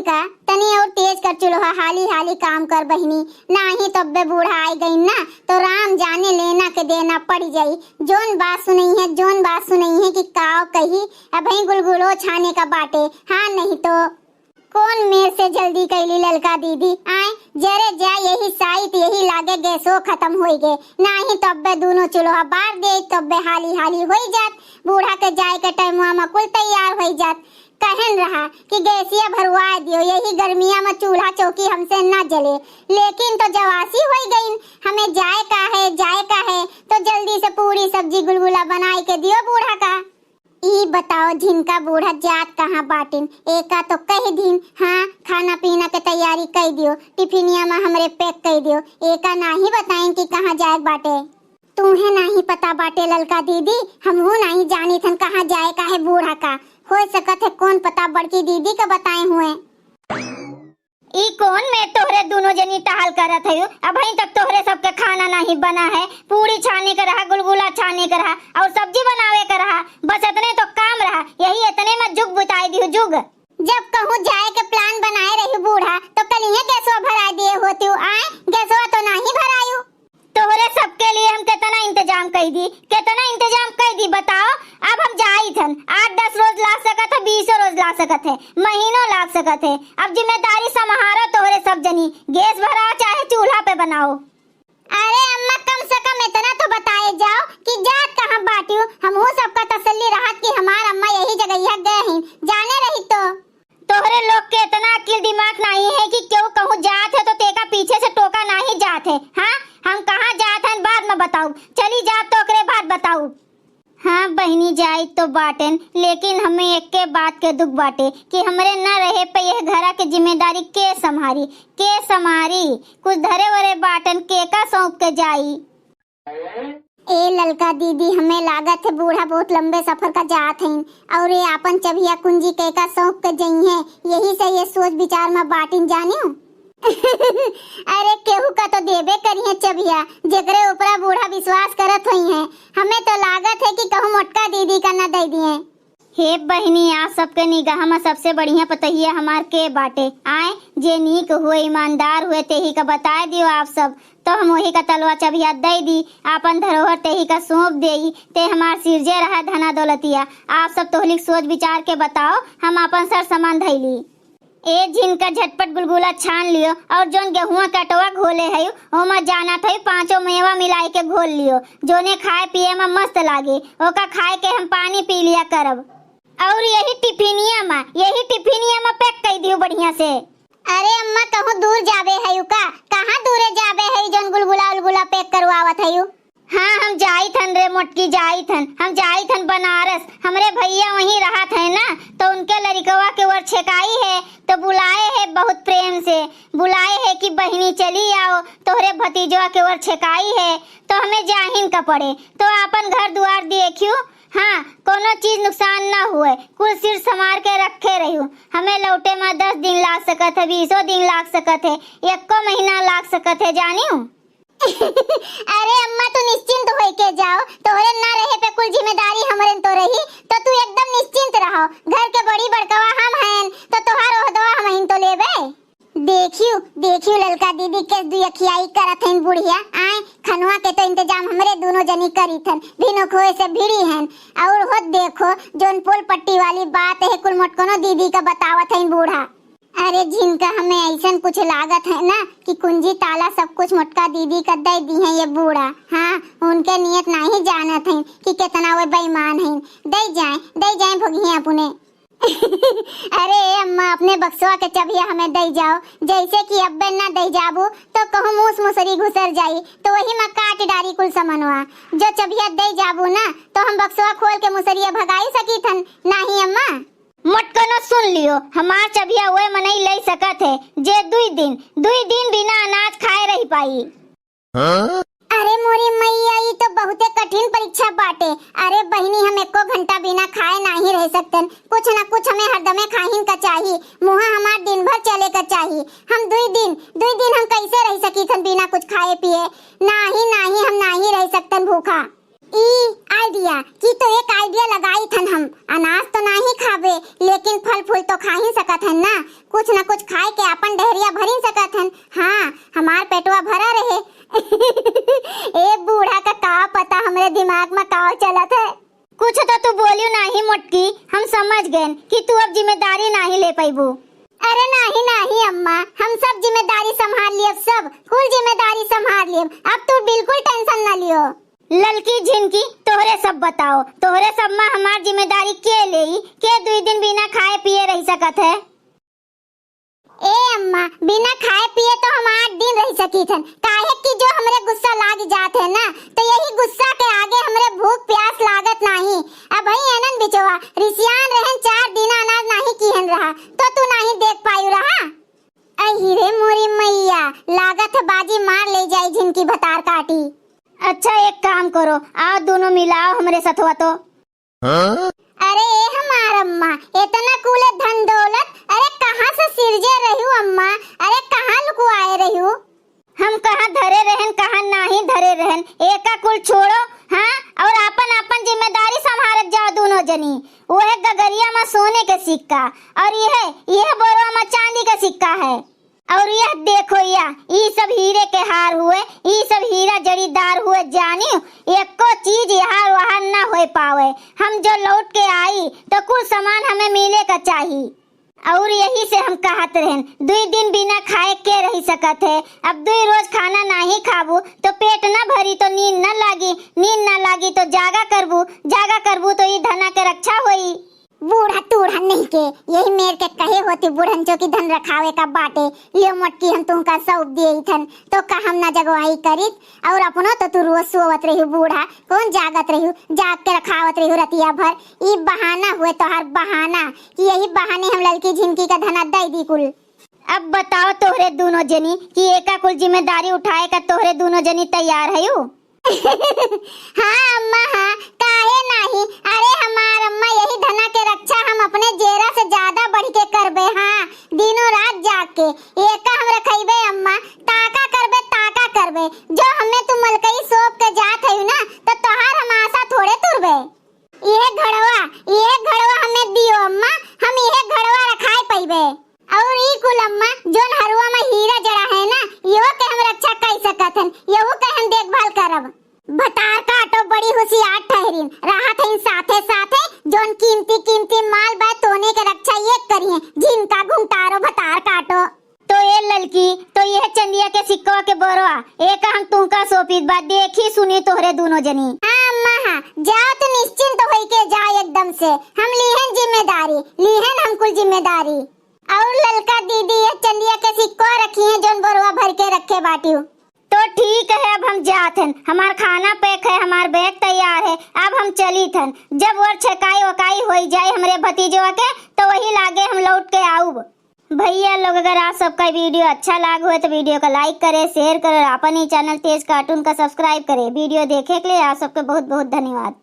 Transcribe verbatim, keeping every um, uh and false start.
का तनी और तेज कर चुल्हा, हाली हाली काम कर बहिनी, नाही तो अब्बे बूढ़ा आइ गइन ना, तो राम जाने लेना के देना पड़ जाई। जौन बात सुनइहैं, जौन बात सुनइहैं कि काव कही, अबहीं गुलगुलो छाने का बाटे। हाँ, नहीं तो कौन मेर से जल्दी कैली ललका दीदी, आए जरे जा यही साइत, यही लागे गैसो खतम होइ गए, नाही तो अब्बे दूनो चुल्हा बार दे, तो अब्बे हाली हाली होइ जात, बूढ़ा के जाए के टाइमवा में कुल तैयार होइ जात। कहन रहा कि गैसिया भरवाए दियो, यही गर्मिया में चूल्हा चौकी हमसे ना जले, लेकिन तो जवासी होइ गइन, हमें जाए का है, जाए का है, तो जल्दी से पूरी सब्जी गुलगुला बनाए के दियो बूढ़ा का। ई बताओ झिनका बूढ़ा जात कहाँ बाटिन, एका तो कह दीन, हाँ खाना पीना के तैयारी कइ दियो, टिफिनिया में हमरे पैक कइ दियो, एका नाही बताइन कि कहाँ जाए बाटे। तूहे नाही पता बाटे ललका दीदी, हमहू नाही जानित हन कहाँ जाए का है बूढ़ा का। होइ सकत है कौन पता बड़की दीदी का बताए हुए। ई कौन में तोहरे दूनो जनी टहल करत हयू? अबहीं तक तोहरे सबके खाना नाही बना है। पूरी छाने के रहा, गुलगुला छाने के रहा और सब्जी बनावे के रहा, बस इतने तो काम रहा। यही इतने में जुग बुताई दिहू जुग। जब कहूँ जाए के प्लान बनाए रही बूढ़ा, तो कलिहे गैसवा भराए दिए होतिउ। आए, गैसवा तो नाही भरायू। तोहरे सबके लिए हम केतना इंतजाम कइ दी, केतना इंतजाम कइ दी बताओ। अब हम जाइत हन, आठ दस रोज लाग सकत है, बीसो रोज लाग सकत है, महीनो लाग सकत है। अब जिम्मेदारी सम्हारो तोहरे सब जनी, गैस भराओ चाहे चूल्हा पे बनाओ। अरे अम्मा, कम से कम इतना तो बताए जाओ कि जात कहाँ बाटिउ, हमहू सबका तसल्ली रहत कि हमार अम्मा यही जगहिया गए हैं, जाने रही तो। तोहरे लोग के इतना अकिल दिमाग नाही है कि केहू कहूँ जात है तो तेका पीछे से टोका नाही जात है। हाँ, हम कहाँ जात हन बाद में बताउब, चली जात तो ओकरे बाद बताउब। हाँ बहिनी, जाइत तो बाटेन, लेकिन हमें एक्के बात के दुख बाटे कि हमरे न रहे पे यह घरा के जिम्मेदारी के सम्हारी, के सम्हारी? कुछ धरे वरे बाटेन, केका सौंप के जाई? ए ललका दीदी, हमें लागत है बूढ़ा बहुत लंबे सफर का जात हैं और ये आपन चबिया कुंजी केका सौंप के जइहें, यही से ये सोच विचार में बाटिन जानियो। अरे केहू का तो देबे करिहें चबिया, जेकरे ऊपरा बूढ़ा विश्वास करत होइहें। हमें तो लागत है कि कहूँ मोटका दीदी का न दे दिए। हे बहिनी, आप सबके निगाह में सबसे बढ़िया पतोहिया हमार के बाटे? आए, जे नीक हुए, ईमानदार हुए, तेही का बताए दियो आप सब, तो हम वही का तलवा चबिया दे दी, आपन धरोहर तेही का सौंप देई, ते हमार सिरजे रहा धना दौलतिया। आप सब तोहलिक सोच विचार के बताओ, हम आपन सर सामान धैली। ए झिनका, झटपट गुलगुला छान लियो और जौन गेहुआ के अटवा घोले है, ओमा जाना था पाँचों मेवा मिलाई के घोल लियो, जोने खाए पिए में मस्त लागे, ओका खाए के हम पानी पी लिया करब। और यही टिफिनिया में, यही टिफिनिया में पैक कर दियो बढ़िया से। अरे अम्मा, कहूँ दूर जाबे है का? कहाँ दूरे जाबे है जौन गुलगुला उलगुला पैक करवावत है? हाँ, हम जाइत हन रे मोटकी, जाइत हन, हम जाइत हन बनारस। हमरे भैया वहीं रहत है ना, तो उनके लड़िकवा के ओर छेकाई है, तो बुलाए है बहुत प्रेम से, बुलाए है कि बहिनी चली आओ, तोहरे भतीजवा के ओर छेकाई है, तो हमें जाहिन का पड़े, तो आपन घर दुआर देखियो। हाँ, कोनो चीज नुकसान ना हुए, कुल सिर संभार के रखे रहियो। हमें लौटे में दस दिन लाग सकत है, बीसों दिन लाग सकत है, एको महीना लाग सकत है, जानियो। अरे अम्मा, तू निश्चिंत होइके जाओ, तोहरे ना रहे पे कुल जिम्मेदारी हमरे तो रही, तो तू एकदम निश्चिंत रहो। घर के बड़ी बड़कवा हम हन, तो तोहार ओहदवा हमहिन तो लेबे। देखियो, देखियो ललका दीदी के दुयखियाई करत हन बुढ़िया। आए, खनवा के तो इंतजाम हमरे दूनो जनी करी थन, भिनो खोए से भिड़ी हन। और होत देखो, जौन पोल पट्टी वाली बात है, कुल मोटकनो दीदी का बतावत हन बूढ़ा। अरे झिनका, हमें ऐसन कुछ लागत है ना कि कुंजी ताला सब कुछ मोटका दीदी का दे दी है ये बूढ़ा। हाँ, उनके नियत नाही जानत है कि कितना वे बेईमान हैं। दे जाए, दे जाए भोगिए अपने। अरे अम्मा, अपने बक्सवा के चबिया हमें दे जाओ, जैसे कि अब्बे ना दे जाबू तो कहूँ मूस मुसरी घुसर जाई, तो वही में काट डारी कुल समनवा। जो चबिया दे जाबू ना, तो हम बक्सवा खोल के मुसरिया भगाई सकी थन, नाही अम्मा? मोटकनो सुन लियो, हमार चबिया ओए मनई ले सकत है, जे दुई दिन, दुई दिन बिना अनाज खाए रह पाई। हाँ? अरे मोरी मैया, ई तो बहुते कठिन परीक्षा बाटे। अरे बहिनी, हम एको घंटा बिना खाए नाही रह सकतन, कुछ ना कुछ हमें हरदमे खाहिन का चाही, मुहा हमार दिन भर चले का चाही। हम दुई दिन, दुई दिन हम कैसे रह सकी थन बिना कुछ खाए पिए? नाही, नाही, हम नाही रह सकतन भूखा। ई idea की तो एक idea लगाई थन हम, अनाज तो नाही खाबे, लेकिन फल फूल तो खा ही सकत हन ना, कुछ ना कुछ खाए के आपन डहरिया भरी सकत हन। हाँ, हमार पेटवा भरा रहे। ए बूढ़ा का का पता हमरे दिमाग में का चलत है। कुछ तो तू बोलियो नाही मोटकी, हम समझ गएन कि तू अब जिम्मेदारी नाही ले पैबू। अरे नाही, नाही अम्मा, हम सब जिम्मेदारी संभाल लियब, सब, कुल जिम्मेदारी संभाल लियब। अब तू बिल्कुल tension ना लियो। ललकी झिनकी, तोहरे सब बताओ, तोहरे सब में हमार जिम्मेदारी के लेई? के दुई दिन बिना खाए पिए रह सकत है? ए अम्मा, बिना खाए पिए तो हम आठ दिन रह सकीत हन, काहे कि जो हमरे गुस्सा लाग जात है ना, तो यही गुस्सा के आगे हमरे भूख प्यास लागत नाही। अबही एनन बिचवा रिसियान रहन, चार दिना अनाज नाही किहन रहा, तो तू नाही देख पायु रहा। अही रे मोरी मैया, लागत है बाजी मार ले जाई झिनकी भतार काटी। अच्छा, एक काम करो, आओ दोनों मिलाओ हमरे सथवा तो। हाँ? अरे ए हमार अम्मा, इतना कुल धन दौलत, अरे कहाँ से सिरजे रह्यू अम्मा, अरे कहाँ लुकुआए रह्यू? हम कहाँ धरे रहन, कहाँ नाही धरे रहन, एका कुल छोड़ो, हाँ, और आपन आपन जिम्मेदारी संभारत जाओ दोनों जनी। वह गगरिया में सोने के सिक्का, और यह, यह बोरवा में चांदी का सिक्का है। और यह देखो या, ई सब हीरे के हार हुए, ई सब हीरा जड़ीदार हुए, जानियो, एको चीज यहाँ वहाँ ना होए पावे। हम जो लौट के आई, तो कुल सामान हमें मिले का चाही। और यही से हम कहत रहन, दुई दिन बिना खाए के रह सकत है। अब दुई रोज खाना नाही खाबू, तो पेट ना भरी, तो नींद ना लागी, नींद ना लागी, तो जागा करबू, जागा करबू, तो ई धना के रक्षा होई। बूढ़ा टूढ़ा नहीं के, यही मेर के कहे होती बूढ़न चो की धन रखावे का बाटे, लियो मोटकी हम तुमका सौंप दिए थन, तो का हम ना जगवाई करीत? और अपनो तो तू रोज सोवत रही बूढ़ा, कौन जागत रही, जाग के रखावत रही रतिया भर। ई बहाना हुए तोहार बहाना, कि यही बहाने हम ललकी झिनकी का धना दे दी कुल। अब बताओ तोहरे दोनों जनी कि एका कुल जिम्मेदारी उठाए का तोहरे दोनों जनी तैयार हयू? हाँ अम्मा, हाँ, काहे नाही? अरे हमार अम्मा, यही धना के रक्षा हम अपने जेरा से ज्यादा बढ़ के करबे। हाँ, दिनों रात जाग के एका हम रखइबे अम्मा, ताका करबे, ताका करबे। जो हमें तू मलकई सौंप के जात हयू ना, तो तोहार हम आशा थोड़े तुरबे। इहे घड़वा, इहे घड़वा हमें दियो अम्मा, हम इहे घड़वा रखाए पइबे। और ई कुल अम्मा, जोन हरवा में हीरा जड़ा है ना, इहो के हम रक्षा कइ सकत हन, इहो के हम देखभाल करब। भतार काटो बड़ी होशियार ठहरिन, रहत हइन साथे साथे, जोन कीमती कीमती माल बा, तोने के रक्षा ये करिए, झिनका घुंटारो भतार काटो। तो ए ललकी, तो यह चंदिया के सिक्कवा के बोरवा, एका हम तुमका सौंपित बा, देखी सुनी तोहरे दोनों जनी। हाँ अम्मा, हाँ, जाओ तो निश्चिंत होई के जाओ एकदम से, हम लीहन जिम्मेदारी, लीहन हम कुल जिम्मेदारी। और ललका दीदी, यह चंदिया के सिक्कवा रखी है, जोन बोरवा भर के रखे बाटियो। तो ठीक है, अब हम जात हन, हमार खाना पैक है, हमार बैग तैयार है, अब हम चलित हन। जब और छेकाई वकाई होई जाए हमरे भतीजवा के, तो वही लागे हम लौट के आउब। भैया लोग, अगर आप सबका वीडियो अच्छा लाग हो तो वीडियो का लाइक करें, शेयर करें और अपन ही चैनल तेज कार्टून का सब्सक्राइब करें। वीडियो देखे के लिए आप सबके बहुत बहुत धन्यवाद।